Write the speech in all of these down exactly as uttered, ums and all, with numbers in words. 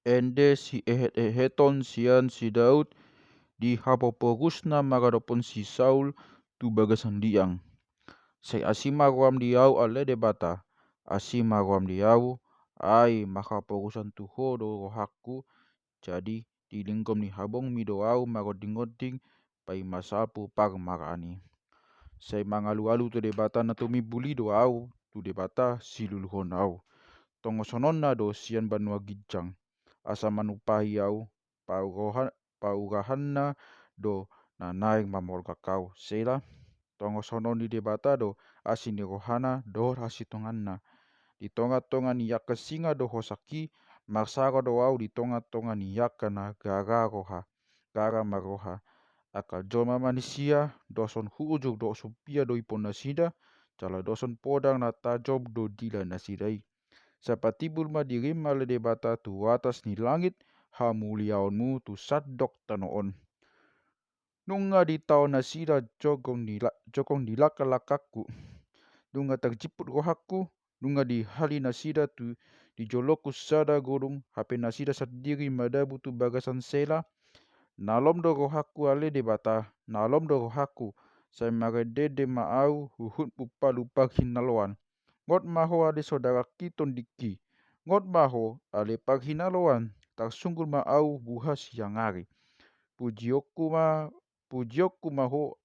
ende siehet-eheton sian si Daud di hapoporusna maradophon si Saul tu bagasan liang. Sai asi ma roham di ahu ale Debata, asi ma roham di ahu, ai marhaporusan tu Ho do rohangku, jadi di linggom ni habongmi do ahu marondingonding paima salpu parmaraan i. Sai mangalualu tu Debata na tumimbul i do ahu, tu Debata siluluhon ahu. Tongasononna do sian banua ginjang, asa manumpahi ahu, paurohan, paurahanna do na naeng mamolgak ahu. Sela. Tongasonon ni Debata do asi ni rohana dohot hasitonganna. Di tongatonga ni angka singa do hosak i, marsara do ahu di tongatonga ni angka na gara roha, gara marroha. Angka jolma manisia, doshon hujur dohot sumpia do ipoon nasida, jala doshon podang na tajom do dila nasida i. Sai patimbul ma dirim ale Debata tu atas ni langit, hamuliaonmu tu sandok tano on. Nunga ditaon nasida jongkong ni la-, jongkong ni langkalangkangku. Nunga tarjimput rohangku, nunga dihali nasida tu di jolongku sada godung, hape nasida sandiri madabu tu bagasan Sela. Nalom do rohangku ale Debata, nalom do rohangku, sai marendeende ma ahu huhut mupalu parhinaloan. Ngot ma ho ale so darangki tondingki. Ngot ma ho ale parhinaloan, tarsunggul ma ahu buha siang ari. Pujionku ma, pujionku ma ho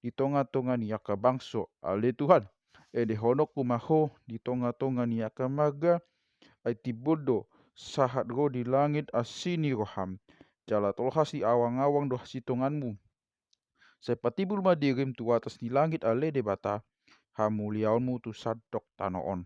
di tongatonga ni angka bangso, ale Tuhan. Elehononku ma ho di tongatonga ni angka marga, ai timbul do sahat ro di langit asi ni roham. Jala tolhas di awangawang do hasitonganmu. Sai patimbul ma dirim tu atas ni langit ale Debata, hamuliaonmu tu sandok tano on.